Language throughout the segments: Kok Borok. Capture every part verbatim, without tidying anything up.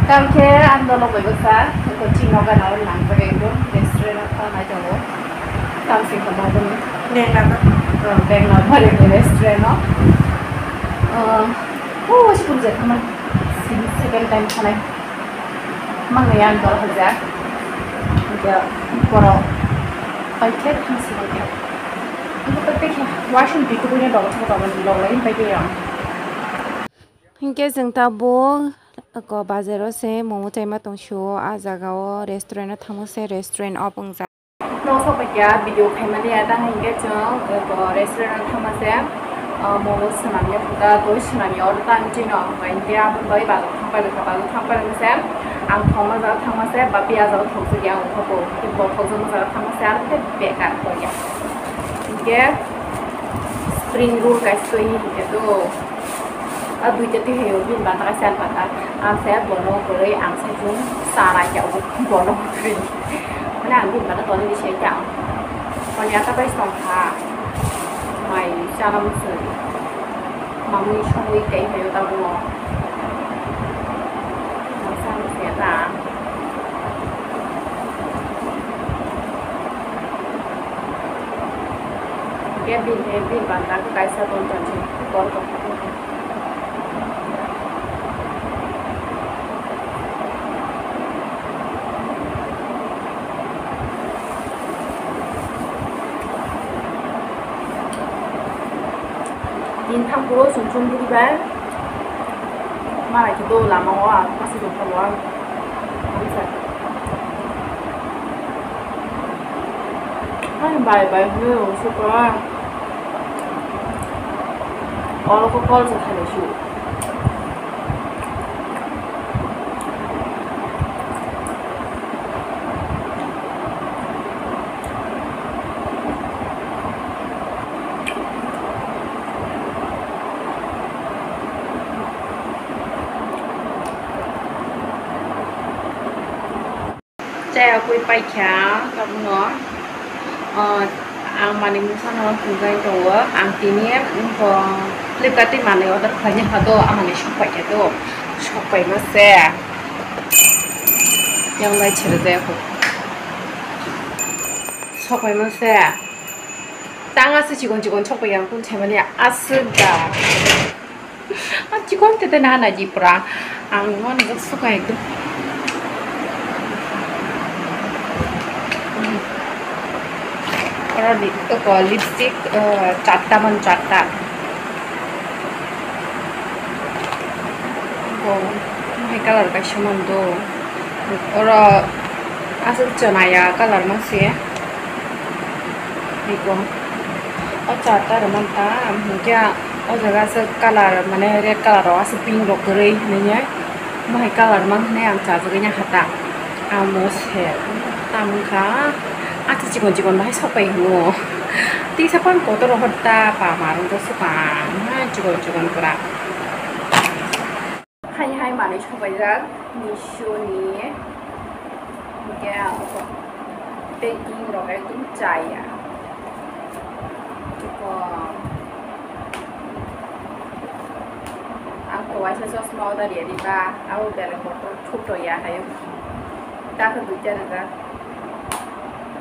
Tamo khe ang dolok bai bwsa, eko chini nogo gana o nang jaga ekdom restaurant o ta nai tongo. Tamo se khe ma bini. Beng nang. Oh, beng nang bari ni restaurant o. Oh, oh, si kum je khaman. Sini second time khanai. Mang ni ang dolok haja. Hingke borok pai khe thang si bai khe. Ang khe pai khe. Washing pi kubui ni dolok thang dolok ni dolok lai pai khe ang. Hinkhe chwng tabuk eko bazar o se momo chaima tong sio, ah jaga o restaurant o thangma se restaurant off wngjak. Nok sok paikha video khaimani ya, tang hinkhe chwng eko restaurant o thangma se, ah, momo swnam ya, phuta twi swnam ya, oro tang chino, hinkhe aboni bagwi bazar thang pailwkha, bazar thang pailwkha se, ang thokma jaga thangma se, bapi ah jaga thokjak ya, ang thokgo, bo thokjakma jaga thangma se, aro khe bekar koi ya. Hinkhe spring roll kaisa twi hinkhe to. A duita twi hayo bini bata kaisa alpata. Ang saya bono kwrwi ang sai chwng chana khe obo bono kwrwi. Mane ang bini bata toni ni sai ta. Toni ata bai song kha. Mai chana musu. Mamui songwi tei hayo ta bono. Mai chana musu ya ta. Khe bini, bini banda khe kaisa ton ton se kol tong kha. Tin thang puro sum sum buri bai. Mara khe do lama o ang kasi tong kha bo ang. Hai bai bai hwnwi rw sukha. Oro khe call se khailai su. Chaya kwi paikha tabukno, ah, ang manwi mungsano hwnjai tongo. Ang tini, mm, bo Flipkart twi manwi order khlaina kha do, ah manwi sok paikha do, sok paima se. Yang bai chirjak kho. Sok paima se. Tang aswk chikon chikon sok paikha, ang kun saimani aswk da. Ah, chikon tete na na ji pura. Ang no ni sok ekdom. Oro di to ko lipstick, eh, chatta man chatta. Bo hai color kaisa man do. Oro aswk chwna ya color man se. Iko. O chatta rwmanta, hinkhe o jaga aswk color, mane red color o aswk pink rok kwrwi hinwi. Mohai color mang hinwi ang chajagwi nangkha ta. Amo se tamo wngkha. Achi chikon chikon bahai sok pai hinwi. Tisa pan kotor rok ta pa ma rwng jok swkang. Hai chikon chikon pura. Hai hai manwi sok paijak. Meesho ni. Hinkhe ang packing rok ekdom chaya. Chikon. Ang to waisa chosma order ya di ba, abo belai kotor thuk to ya hayo. Dakhe duita rijak.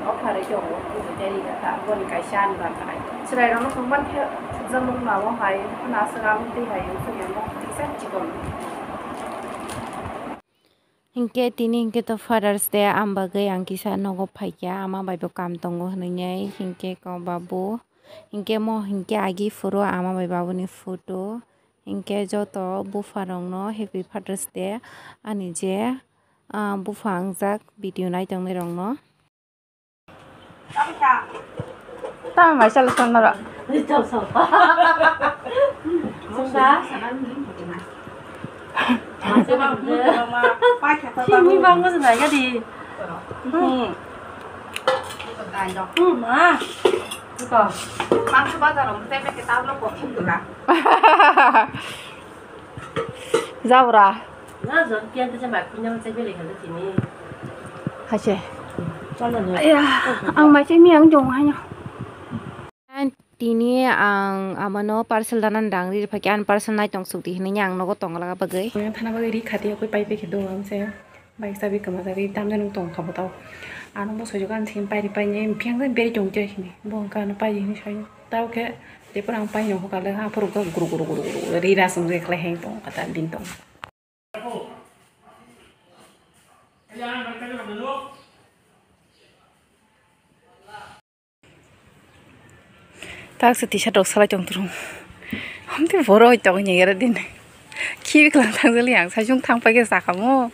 Offer ri tongo, duita rijak ta, boni kaisa ani banta hai. Chwrai rokno thwngmani khe thukjak nukma o hai, phano aswk ang twi hai, wngkha kisa chikon. Hinkhe tini hinkhe to Father's Day, ang bagwi ang kisa nogo phaikha, ama bai bo kam tongo hinwi, hinkhe ko babu, hinkhe mo hinkhe agi phuru ama bai babuni photo, hinkhe joto bupharokno Happy Father's Day ani je, ah, bupha wngjak video naitongnai rokno. Tamo mai chalo song noro. Sungsa. Sini bang mo sini ya di. Hmm. Hmm, ma. Iko. Mangsa bazar om tebe ke tablo ko khimdula. Jabra. Na jon kiyan te jaba kunyang te bele khala tini. Hache. Chalo ne. Aya, ang mai che mi ang jong haino. Tini ang amano parcel danan rang ri rwphaikhe, ani parcel naitong sukdi hinwi ang nogo tongla bagwi. Ang thana bagwi ri khati yakwi pai pai khe do ang se. Bike chabi kwmajagwi tamjani tongkha bo tao. Ano bo soijago ani thani pairi painai, phiya wngkhe beri tongtwi hinwi. Bo wngkha ano pairi hinwi saio. Tao khe, jephuru ang paino hokha le, aphuru wngkha guru guru guru guru guru ri rasong je khlai hai tong kha ta din tong. Taksa T-shirt rok salai tong tong. Hamte borok tong ni era din. Khibi klang thang jali ang sajung thang paikhe sakamo.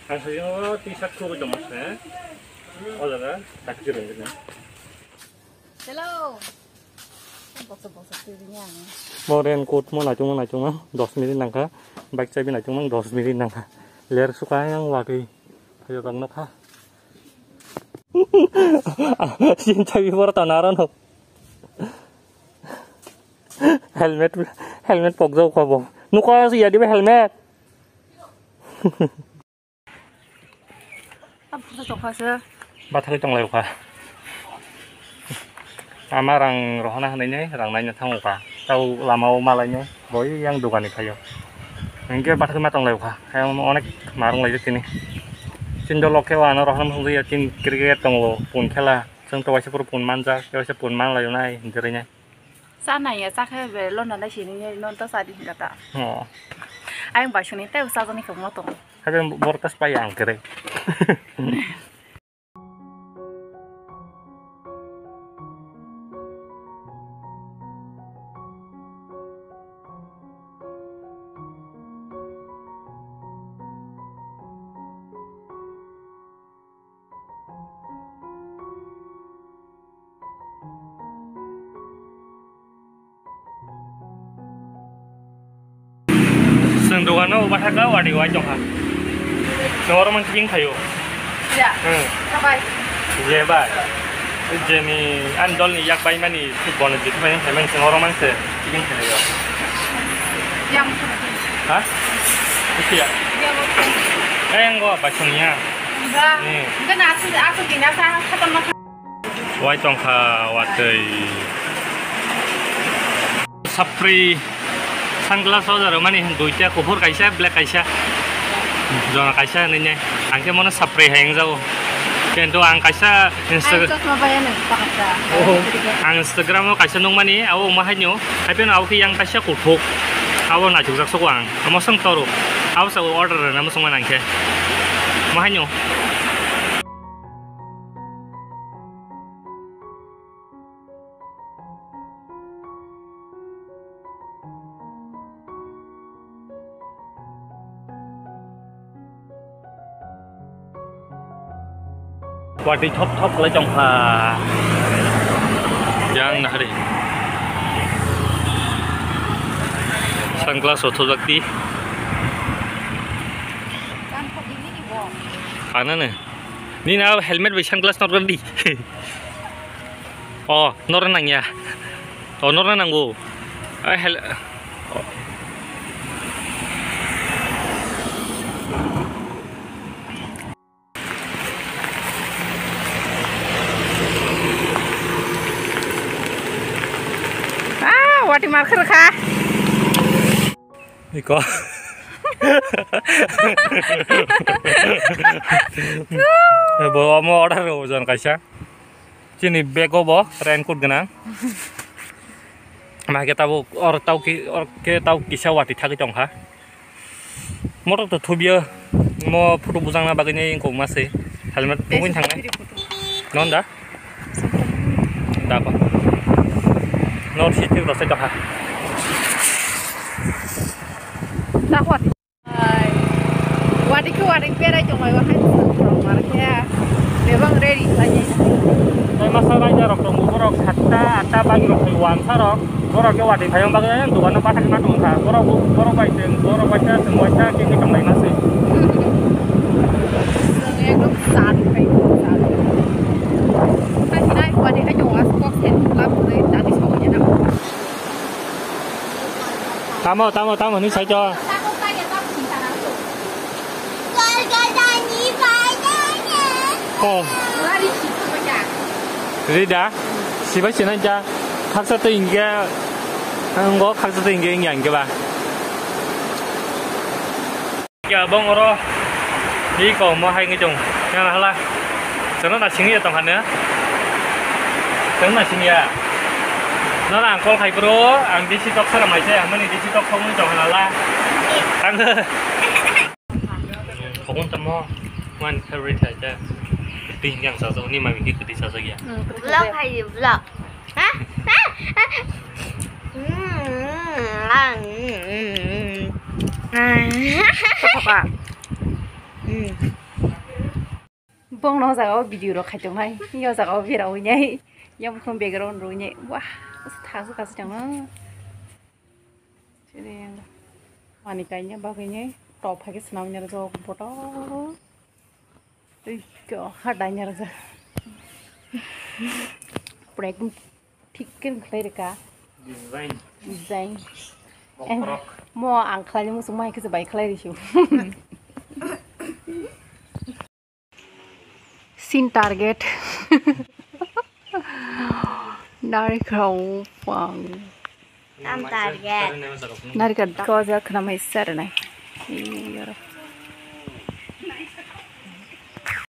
Ang sajung T-shirt khubui tong se. O jaga tak kirung din. Hello. Boksa boksa twi ni ang. Mo raincoat mo naitung mo naitung mang dos minute nangkha. Bike chabi naitung mang dos minute nangkha. Ler suka yang wati. Ayo tong nokha. Sin chabi boro tana aro no. Helmet, helmet pokjak kha bo. Nuko ya dibe helmet. Bathagwi tonglai kha. Ama rang rohorna hinwi rang naina thango kha. Tao lama o malai nai boi yang dogani phaio. Hinkhe bathagwi ma tonglai kha. Ayang onek marung lai tini. Chini dolo khe o ano rohorna thangwi ya tin cricket tongo pun khela. Chwng to waisa puro pun manjak, waisa pun manlai nai hinwi rwnai. Cha nai ya, cha khe be londa lai sini ye, non to cha di hinga ta. Oh. Ayang bai suni tei cha jani khe mo tong. Habe bortas pai ang kere. Chwng dogano ubathaka wadi wai tongkha. Chwng oro mang kiting phaio. Ya. Hmm. Sabai. Je bai. Jeni an dolni yak bai mani bono jit bai phaimani chwng oro mang se kiting phaio. Yang. Ha? Isi ya? Yang. Eh, yang gua bai sung ya. Ba. Ni. Enggak, nah, aku, aku gini, aku, aku teman. Wai tongkha watwi. Sapri sunglass o jaro mani duita, kuphur kaisa, black kaisa. Jona kaisa hinwi ne. Ang khe mono sapri hai wngjago. Kintu ang kaisa Insta-, Ang chosma bai ano paksa. Oh, ang Instagram o kaisa nukmani, abo wngma haino. Hai phano abo khe yang kaisa kuphuk. Abo naithokjak soko ang. Amo swng toro. Abo sa order rwna muchungmani ang khe. Wngma haino. Watwi thop thop khlai tongkha. Yang nahari. Sunglass o thojak di. Anane. Nini abo helmet bai sunglass norkar di. O, norna nangya. O, norna nango. Ai, hel-, o. Ah, wati markar kha. Iko. Bo omo order rw jon kaisa. Chini bag o bo raincoat gwnang. Mahai khe tabuk or tau ki, or khe tau kisa wati thagwi tongkha. Motor to thubio mo photo bujangna bagwi ni kok ma se helmet pungwi thangnai. Non da? Da ba. Nor si tik rosai tongkha. Da hwat. Ai, wadi khe wadi berai tongmai, wahai rok mar khe bebak ready khlai. Tai masa raida rok tongo, borok satta atta bagi rok phai wansa rok, borok khe wadi phai bagwi dogano bathak ma tongkha, borok, borok bai se, borok bai se, chwng bai se, khe khe tonglai ma se. Chwng ekdom chari phai, chari. Hai hinai wadi hai tongo, aswk kok se lab kwrwi, chari sogwi na. Tamo, tamo, tamo, ni sai to. Oh. Rida, sibai sinai ja, khaksa twi hingke, ngo khaksa twi hingke wngya hingke ba. Ya, bong oro, hi ko mo hai ngi jong, yang hala, sana na singya tong hane, sana na singya, nana ang call khai bro, ang D C tok sara mai se, ang mani D C tok kong tong hana la, ang. Phokon tamo, my favorite hai ta. Kati yang sajak ni mami ki kati sajak ya. Vlog hai di vlog. Ha? Ha? Ha? Hmm. Apa? Hmm. Bong no jaga o video rok khai tong hai. Yo jaga o bera wi nai. Yang bukhung background ro nai. Wah, thak su kasi tong no. Sini yang mani kainya bagwi nai. Top hai ke senam nyar jok boto. Tei ko ha dai nyar jok. Pura ekdom thik khe khlai reka. Design. Design. Mokrok. Mo ang khlai musu mai khe bai khlai risu. Sin target. Narikhau pang. Tam target. Narikhau ko ja khna mai sar nai. Iyoro.